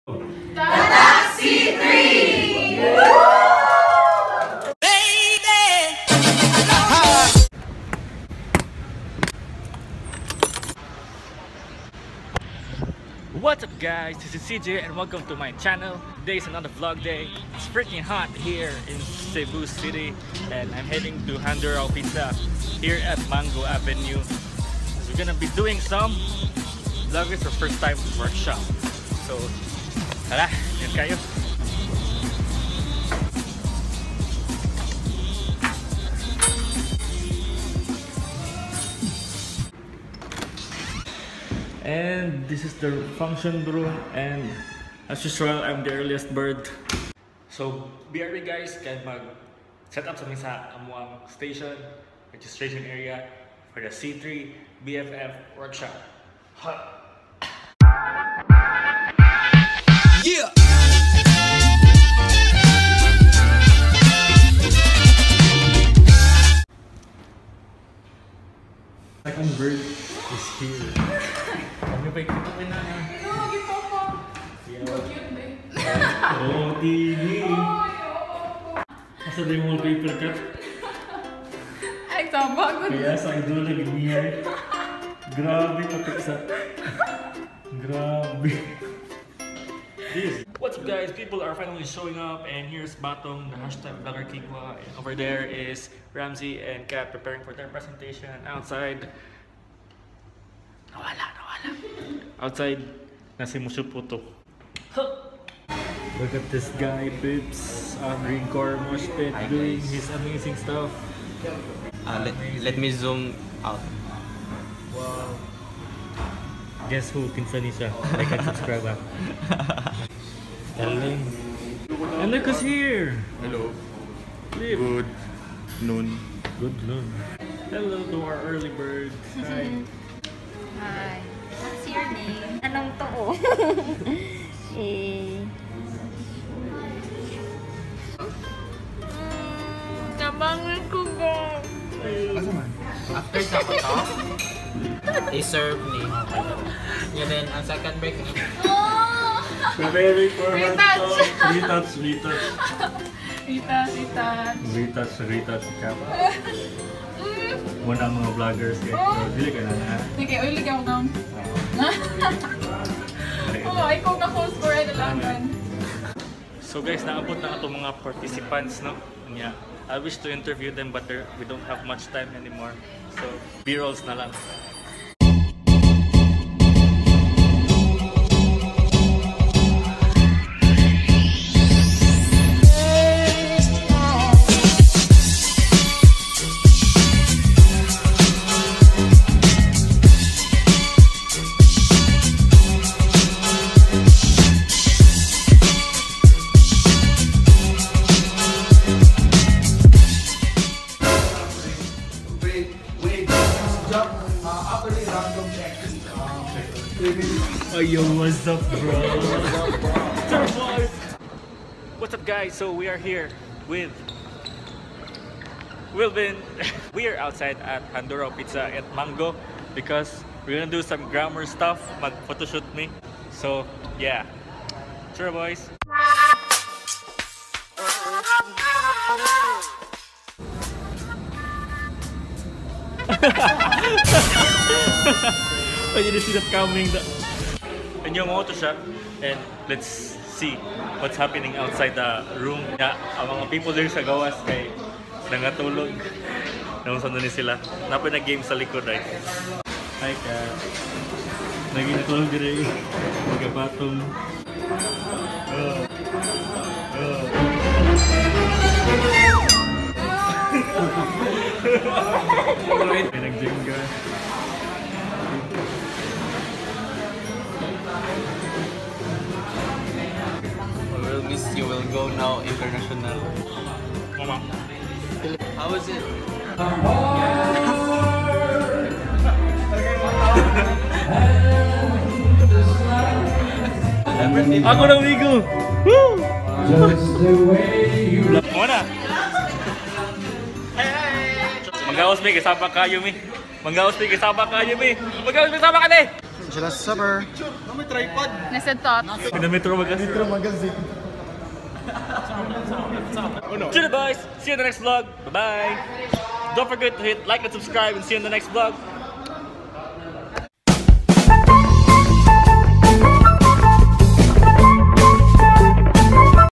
Tatak C3! Baby! What's up guys, this is CJ and welcome to my channel. Today is another vlog day. It's freaking hot here in Cebu City and I'm heading to Handuraw Pizza here at Mango Avenue. So we're gonna be doing some vloggers for first time workshop. So, tara, yun kayo. And this is the function room, and as usual, I'm the earliest bird. So, BRB guys, can mag set up something sa amuang station, registration area for the C3 BFF workshop. Huh. Yeah! Second bird is here. Ano ba ito na? Oh, TV. Asa din mo paper cut? Ay, tama. Kaya sa idol na ganyan. Grabe patiksa. Grabe. What's up guys? People are finally showing up and here's Batong, the #VloggerKikwa. And over there is Ramsey and Kat preparing for their presentation. Outside, nawala. Outside, nasi Mushuputo. Look at this guy, Bips, on Green Core Mosh Pit, doing his amazing stuff. Let me zoom out. Wow. Guess who? Kinsa ni siya. Like and subscribe ah. Galing. And look who's here! Hello. Flip. Good noon. Good noon. Hello to our early bird. Hi. Hi. What's your name? Anong to? Eh. Nabangon ko ba? After sa ko to, i-serve ni. And then, ang second break, Oh! Preparing for her Retouch. Retouch, retouch. Retouch, retouch. Retouch, retouch. Kapa. Muna ang mga vloggers kay. So, dili ka na na. Sige, oily ka mo. Oh, ay kung na-host for ay dalagan. So guys, naabot na itong mga participants, no? Yeah. I wish to interview them but we don't have much time anymore. So, B-rolls na lang. Oh, yo, what's up, bro? What's up, guys? So we are here with Wilvin. We are outside at Handuraw Pizza at Mango because we're gonna do some grammar stuff. Mag photoshoot me. So yeah, sure, boys. I didn't see that coming. And yung auto siya, and let's see what's happening outside the room. Yeah, ang mga people there sa gawas kay nangatulog. Nung saan ni sila. Napay na game sa likod ay. Hi ka. Naging natulog dire. Magapatong. Oh. Oh. May nag-jenga. We will miss you. Will go now international. Mama. How was it? Ako na amigo! Woo! Muna! Magawas mi, kasama kayo mi. Magawas mi, kasama kayo mi. Magawas mi, kasama ka ni! Angela's Supper. Nasa thoughts. In the Metro Magazine. Metro Magazine. Cheers, boys! See you in the next vlog. Bye-bye. Don't forget to hit like and subscribe and see you in the next vlog.